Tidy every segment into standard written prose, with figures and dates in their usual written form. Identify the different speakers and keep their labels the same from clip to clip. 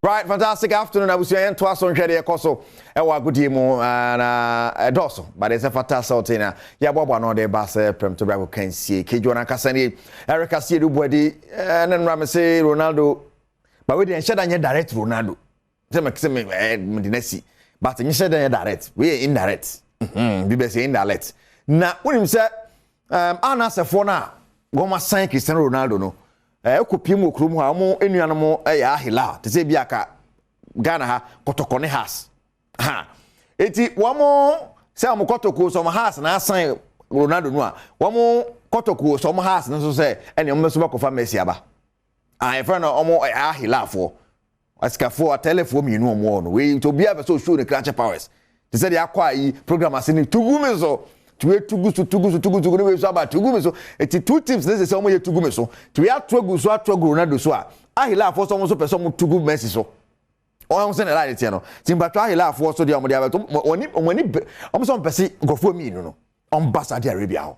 Speaker 1: Right, fantastic afternoon. Abusua, yɛn to aso nhwɛ deɛ ɛkɔ so ɛwɔ agodie mu na ɛdɔɔso, but ɛsɛ fata sɛ ɔte na yɛaboaboa no ɔde ba sɛ prɛmto brɛ akɔka nsie kejuwa no ankasa nie. Eric Asiedu Buadi ɛne nnora me se Ronaldo, but wei deɛ nhyɛ da nyɛ direct Ronaldo sɛ me sɛ me ɛɛ mede n'asi, but nhyɛ da nyɛ direct, wei yɛ indirect bi bɛ sɛ indirect. Na wonim sɛ anasɛfoɔ no a wɔn asan Cristiano Ronaldo no ɛkɔ pie mu wɔ kurom hɔ a, wɔn nuanom yɛ Al Hilal, te sɛ bi aka Ghana ha Kɔtɔkɔ ne Hearts ha. Eti wɔn sɛ wɔn Kɔtɔkɔ sɛ wɔn Hearts na asan Ronaldo no a, wɔn Kɔtɔkɔ sɛ wɔn Hearts no nso sɛ ɛnea wɔn nso bɛkɔfa Messi aba a yɛfrɛ no wɔn Al Hilalfoɔ, asikafoɔ atɛlɛfoɔ mmienu wɔn wɔ no wei. Nti obiara pɛ sɛ osuo ne krakye powers te sɛ deɛ akɔ ayi program ase ne tugu mi so tuwe tugu so tugu so tugu tugu ne wei so aba tugu mi so. Eti two teams ne sɛ wɔn yɛ tugu mi so, tuwe ato agu so, ato agu Ronaldo so a, Al Hilalfoɔ so wɔn nso pɛ sɛ wɔn tugu Messi so. Wɔn sɛ ne line teɛ no ti mpatwa Al Hilalfoɔ so deɛ wɔn de abɛto wɔn ani wɔn sɛ wɔn pɛ sɛ nkurɔfoɔ mmienu no wɔn ba Saudi Arabia hɔ.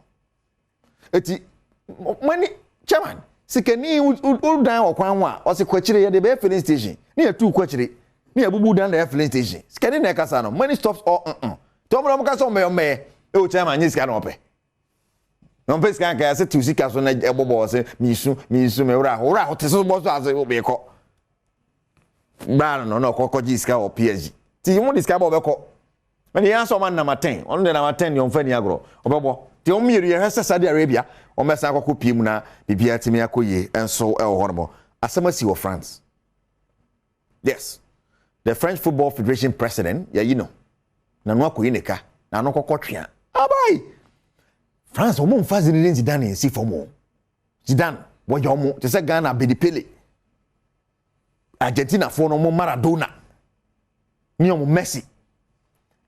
Speaker 1: Eti wɔn ani chairman sikani wodan wɔ kwan ho a, ɔsɛ kɔakyire yɛde bɛyɛ filling station ne yɛtu kɔakyire ne yɛbubu dan na yɛ filling station. Sikani na ɛkasa no, money stops all tí wɔn na wɔn kasa wɔn bɛyɛ, wɔn bɛyɛ ɛwɔ chairman nye sika na ɔpɛ na ɔmpɛ sika nka yɛsɛ tu sika so na ɛbɔ bɔ ɔsɛ miisu miisu mi wura wura te so bɔ so ase mekɔ baa no na ɔkɔ kɔgye sika wɔ PSG ti wɔn de sika bɔ ɔbɛkɔ. Ɛna yɛn asɔ ɔma number 10, ɔno de number 10 deɛ ɔmfa ni agorɔ, ɔbɛbɔ. Nti wɔn mmienu yɛhwɛ sɛ Saudi Arabia wɔn bɛsan akɔkɔ pie mu na biribiara tumi akɔ yie nso ɛwɔ hɔ nom. Asɛm asi wɔ France. Yes, the French Football Federation president yɛyi no na no akɔyi ne ka na ano kɔkɔ twea abai. France wɔn mfa Zinedine Zidane nsi fam o. Zidane wɔyɛ wɔn te sɛ Ghana Abedi Pele, Argentina foɔ no wɔn Maradona ne wɔn Messi.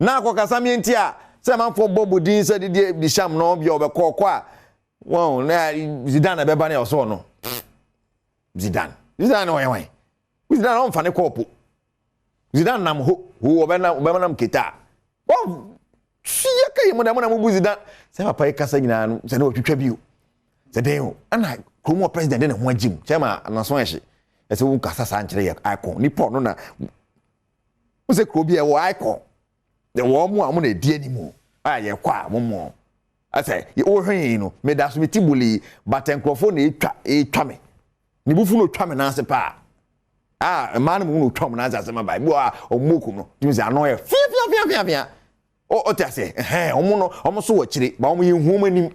Speaker 1: Na akɔkasa mi nti a sɛ amanfoɔ bɔ bodin sɛ Didier Deschamps no bi a ɔbɛkɔ ɔkɔ a wɔn na Zidane ɛbɛba ne ɔsɔ no. Zidane wɔyɛ wɔn Zidane ɔnfa ne kɔɔpo. Zidane nam ho ho ɔbɛnam ɔbɛnam keta wɔn suya ka yi mu na mo na mo bu Zidane sɛ papa yi kasa nyinaa no sɛ ne wɔtwitwa bi o sɛ den o. Ɛna kurom wɔ president de ne ho agye mu kyɛn ma anaso ɛhye ɛsɛ wɔn kasa saa nkyerɛ yɛ icon nipa ɔno na wɔn sɛ kuro bi ɛwɔ icon wɔn mu a wɔn na edi anim a yɛkɔ a wɔn mu ɛsɛ wɔhwɛ yɛn no meda so mi ti boli, but nkurɔfoɔ na etwa me ne bufu na otwa me nan ase paa a mmaa no mu na otwa wɔn nan ase asɛm aba ebi wɔ a ɔmo okum no tumi sɛ ano yɛ fia fia fia fia fia. Ɔte ase ɛhɛn ɔmo no ɔmo so wɔ akyire ba ɔmo yɛ hu ɔmo anim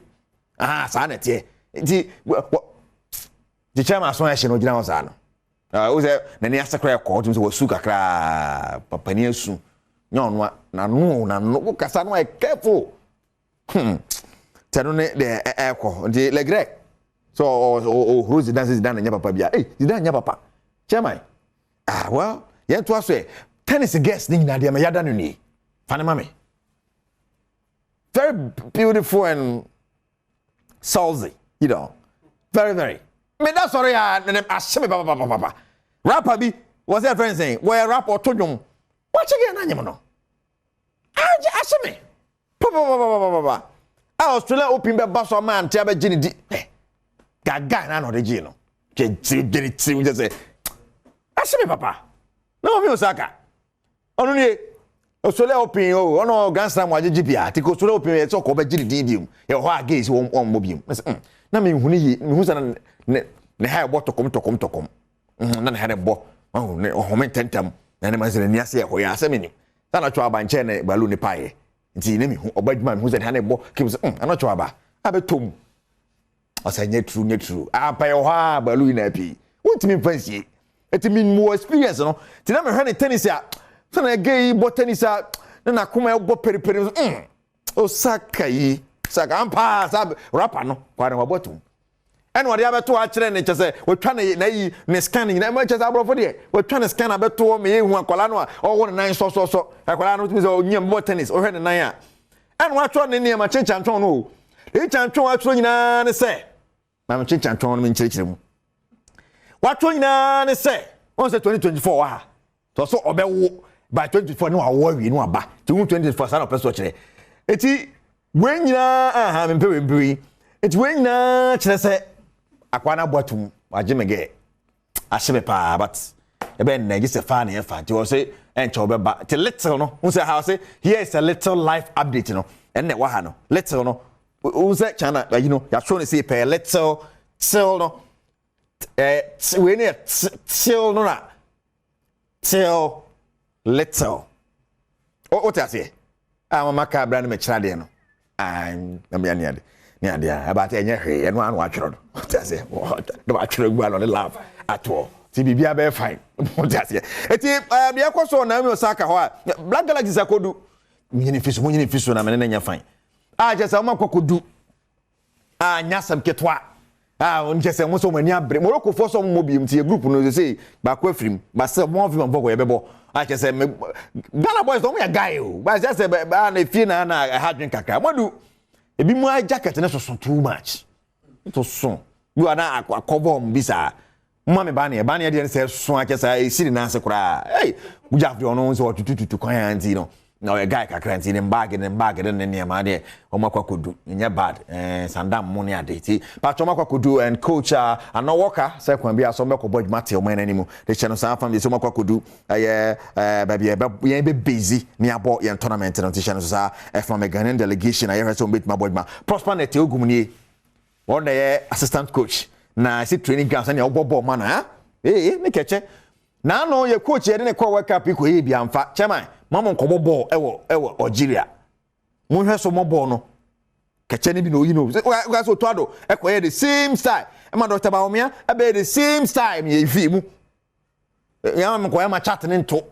Speaker 1: aa saa na ɛteɛ. Nti wɔ kyekyɛ ma aso ɛhyɛ no ogyina hɔ saa no ɛɛ o sɛ n'ani ase koraa ɛkɔ ɔtumi sɛ wɔsu kakraa papani asu nyɛ ɔno a n'ano n'ano wo kasa no ayɛ careful tɛ no ne deɛ ɛɛkɔ. Nti Legreg so ɔ ɔ ɔhuro Zidane sɛ Zidane nyɛ papa bia. Ee, Zidane nyɛ papa chairman. Ah well, yɛn to aso yɛ tennis girls ne nyinaa deɛ mɛ yada no nie fani ma me, very beautiful and saucy, very very. Me da sɔrɔ ya ne ahyɛ me papapapapa. Rapper bi wɔ sɛ fɛn sɛn wɔyɛ rapper ɔto dwom wɔkyɛ gɛ n'anyim no agye ahyɛ me papapapapapa a Australia Open bɛba so ama ante abɛgye ne di ɛ gaga na ɔde gye no twɛ tiri gyere tiri kyɛ sɛ ahyɛ me papa na wɔn mi Osaka ɔno nie Australia Open o ɔno Grand Slam wagyegye bia te ko Australia Open yɛ sɛ ɔkɔ bɛgye ne din biom yɛ hɔ a gays wɔn mmɔ biom na mi hu ne yie, mi hu sɛ ne ha ɛbɔ tɔkɔm tɔkɔm tɔkɔm na ne ha ne bɔ ɔho ne ɔhome ntɛntɛm na ne ma sɛ n'ani ase ɛhɔ yɛ asɛm nim sɛ anatwa aba nkyɛn ne balu ne paeɛ nti ne mi hu ɔba adwuma mi hu sɛ ne ha ne bɔ kim sɛ anatwa aba abɛtɔ ɔsɛ nyɛ true, nyɛ true apa yɛ hɔ a balu yi na pii wontumi mfa nsie. Eti mi mu experience no ti na mehwɛ ne tennis a sɛ na gay yi bɔ tennis a ne n'akoma ɛbɔ periperi Osaka yi Saka ampa saa rapper no kwa na wabɔ tum ɛna ɔde abɛto akyerɛ ne kyɛ sɛ wɔtwa ne n'ayi ne scan nyinaa ɛma kyɛ sɛ aborɔfo deɛ wɔtwa ne scan abɛto hɔ meyɛ hu akwadaa no a ɔwɔ ne nan sɔsɔsɔ. Akwadaa no tumi sɛ ɔnyɛ bɔ tennis, ɔhwɛ ne nan a ɛna watwerɛ ne nneɛma kyenkyantwɔn no o kyenkyantwɔn atwerɛ nyinaa ne sɛ maame kyenkyantwɔn no menkyerɛkyerɛ mu watwerɛ nyinaa ne sɛ wɔn sɛ 2024 wɔ ha tɔ so ɔbɛwo by 2024 ne wawo awie ne waba te hu 2024 saa na ɔpɛ so ɔkyerɛ. Eti wei nyinaa aha mempɛ wei mpɛ wei. Eti wei nyinaa kyerɛ sɛ akwa no abɔ atum wagye me gɛ ahyɛ me paa, but Ɛbɛyɛ nnɛ gye sɛ faa na yɛfa nti wɔ se ɛnkyɛ wɔbɛba. Nti little no, n sɛ ha ɔse here is a little life update no, ɛnna ɛwɔ ha no, little no, n sɛ China ayi no, yɛatwerɛ no sei pɛɛ, little till no, ɛɛ wei no yɛ till no na till little. O te aseɛ a mama kaa bra no mɛkyerɛ adeɛ no na meyɛ ne ade ne adeɛ a ɛba ɛnyɛ hwee, ɛno ano atwerɛ no, o te aseɛ, na watwerɛ gu ano ne love atoɔ ti biribiara bɛyɛ fine, o te aseɛ. Eti deɛ ɛkɔ so Naomi Osaka hɔ a, Black Galaxies akɔdu nyini fi so, mo nyini fi so na mene ne nyɛ fine a kyerɛ sɛ wɔn akɔ akɔdu a nya asɛm ketewa a nkyɛ sɛ mo sɛ wɔn ani abere. Morocco foɔ sɛ wɔn mmɔ biem, nti yɛ group no sɛ baako afirim basɛ wɔn afim afɔ kɔ yɛbɛbɔ a kyerɛ sɛ me Ghana boys wɔn yɛ guy o, basɛ sɛ bɛ bɛ na efie na na ɛha dwen kakra. Mo adu ebi mu ayɛ jacket ne soso too much, soso bi wa na akɔbɔ wɔn bi saa. Mma mi ba neɛ ba neɛ deɛ sɛ so akyɛ sɛ esi ne nan ase koraa. Ɛy wugya afei ɔno nso ɔtutututu kwan a nti no na ɔyɛ guy kakra, nti ne baage ne nneɛma deɛ wɔn akɔ akɔdu nyɛ bad. Sandam mu ne ade ti patro wɔn akɔ akɔdu and coach a ana wɔka sɛ kwan bi aso wɔn bɛkɔ bɔ adwuma te wɔn anim de hyɛ no saa fam de sɛ wɔn akɔ akɔdu ɛyɛ baabi a yɛn bɛ bezi ne abɔ yɛn tournament no ti hyɛ no so saa ɛfama mɛ Ghanaian delegation a yɛhwɛ sɛ wɔn bɛtumi abɔ adwuma. Prosper Nete Ogum nie, wɔn na yɛ assistant coach na ɛsɛ training ground sɛnea ɔbɔ bɔɔl ma na ha ee ne kɛkyɛ n'ano yɛ coach yɛde ne kɔ World Cup yi kɔ yɛ bi amfa. Chairman mo nkɔbɔ bɔɔl ɛwɔ Algeria, mo hwɛ so mo bɔɔl no kɛkyɛ ne bi na oyi no wɔ sɛ oto ado ɛkɔ yɛ the same style ɛma Dr. Bawumia ɛbɛyɛ the same style yɛ fi mu yɛn mo nkɔ yɛ ma chat ne nto,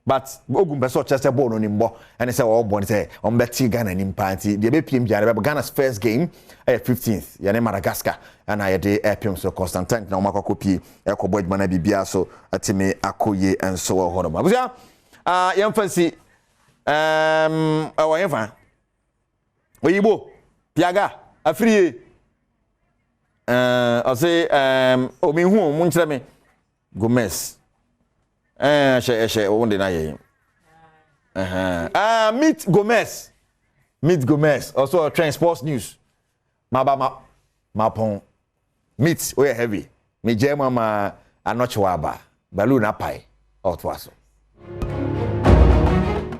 Speaker 1: but Ogum pɛ sɛ ɔkyerɛ sɛ bɔɔl no nim bɔ ɛne sɛ ɔwɔ bɔ ne sɛ ɔmo bɛte Ghana nim paa, nti deɛ ɛbɛpiem biara bɛbɔ. Ghana's first game ɛyɛ 15th, yɛne Madagascar ɛna yɛde ɛpem so Constantine na ɔmo akɔ akɔpie ɛkɔbɔ adwuma no biribiara so ɛtumi akɔ yie nso wɔ hɔ nom. Abusua, yɛmfa nsi ɛwɔ yɛmfa oyibo piaga afirie ɔse omi hu mo nkyerɛ me Gomez ɛhyɛ ɛhyɛ wɔn de na yɛ meet Gomez, meet Gomez ɔsɔ ɔtwɛn sports news maba ma mapɔn meet oyɛ heavy me gye mu ama anɔkyewa aba balloon apae ɔtoa so.